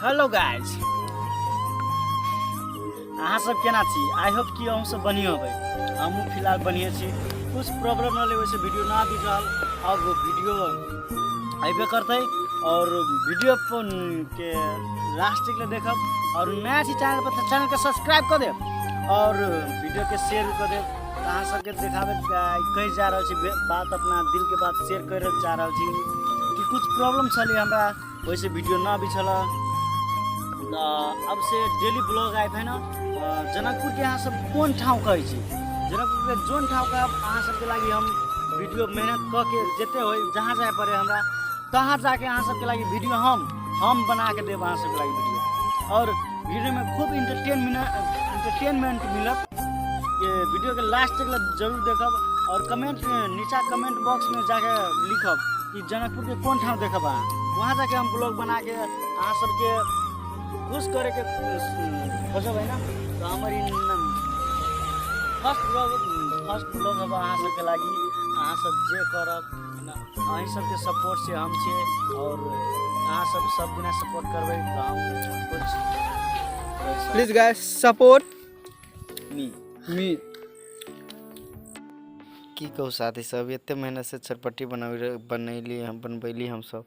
Hello guys, अहाँ सब केना छी? I hope कि अहूँ सब बढ़िआँ होबै। हमहूँ फिलहाल बढ़िआँ छी। कुछ प्रॉब्लम रहलै, ओहिसँ वीडियो ना आबि रहल। अब वीडियो अयबे करतै और वीडियो के लास्ट तक ले देखब और नया छी चैनल पर तऽ चैनलके सब्सक्राइब कऽ देब और वीडियोके शेयर कऽ देब। तऽ अहाँ सबके देखाबै कहि जा रहल छी बात, अपना दिलके बात शेयर करय जा रहल छी कि कुछ प्रॉब्लम छलै हमरा, ओहिसँ वीडियो ना अबै छल। तऽ अब से डेली ब्लॉग आयत है ना। जनकपुरके अहाँ सब कोन ठाउँ कहै छी? जनकपुरके जोन ठाउँ कहब, अहाँ सबके लागि हम वीडियो मेहनत कऽ के जते होइ, जहाँ जाय पड़े हमरा, तहाँ जाके अहाँ सबके लागि वीडियो हम बना के देब अहाँ सबके लागि वीडियो। और वीडियोमे खूब इंटरटेनमेंट मिलत। ये वीडियो के लास्ट तक जरूर देखब और कमेंट नीचा कमेंट बॉक्स में जाके लिखब कि जनकपुर के कोन ठाउँ देखब अहाँ। वहाँ जाके हम ब्लॉग बना के अहाँ सबके खुश करे के खोजब है ना। तो हमर ई फर्स्ट ब्लॉग अब अहाँ सबके लागि। अहाँ सब जे करब ना, अहीं सबके सपोर्ट से हम छियै और अहाँ सब सब दिना सपोर्ट करबै तऽ हम कुछ करि सकब। Please guys, support me. मी। की कहू साथी सब, एते मेहनतसँ छटपट्टी बनबै बनैली हम, बनबैली हमसब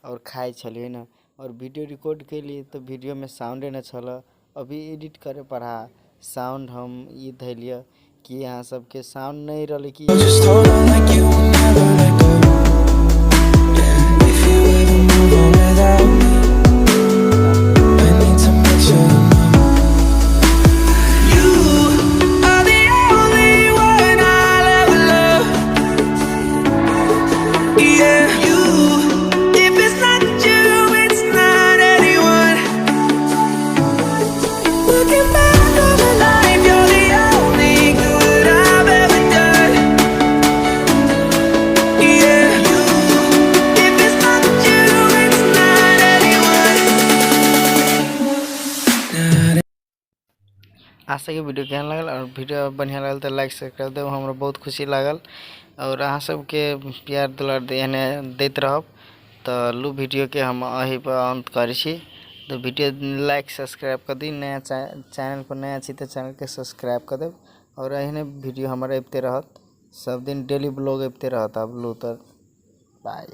आओर खाइ छलियै ने। आओर वीडियो रिकॉर्ड केली तऽ वीडियोमे साउंडे नहि छलै। अभी एडिट करे पर साउंड हम ई धैलियै कि अहाँ सबके साउंड नहि रहलै कि। Just hold on like you will never let go. Yeah, if you ever move on without me, I need to make sure you know. You are the only one I'll ever love. Yeah, you. If it's not you, it's not anyone. Looking back on my life, you're the only good I've ever done. Yeah, you. If it's not you, it's not anyone. Not आशा कि video केहन लागल आओर video बढ़िआँ लागल तऽ like subscribe देब, हमरा बहुत खुशी लागल। आओर अहाँ सबके प्यार दुलार एहने दैत रहब। तऽ लू, वीडियोके हम एहि पर अन्त करै छी। तऽ वीडियो लाइक सब्सक्राइब कऽ दी। नया चैनल पर नया छी तऽ चैनलके सब्सक्राइब कऽ देब आओर एहने वीडियो हमर अबिते रहत। सब दिन डेली ब्लॉग अबिते रहत। आब लू तऽ बाय।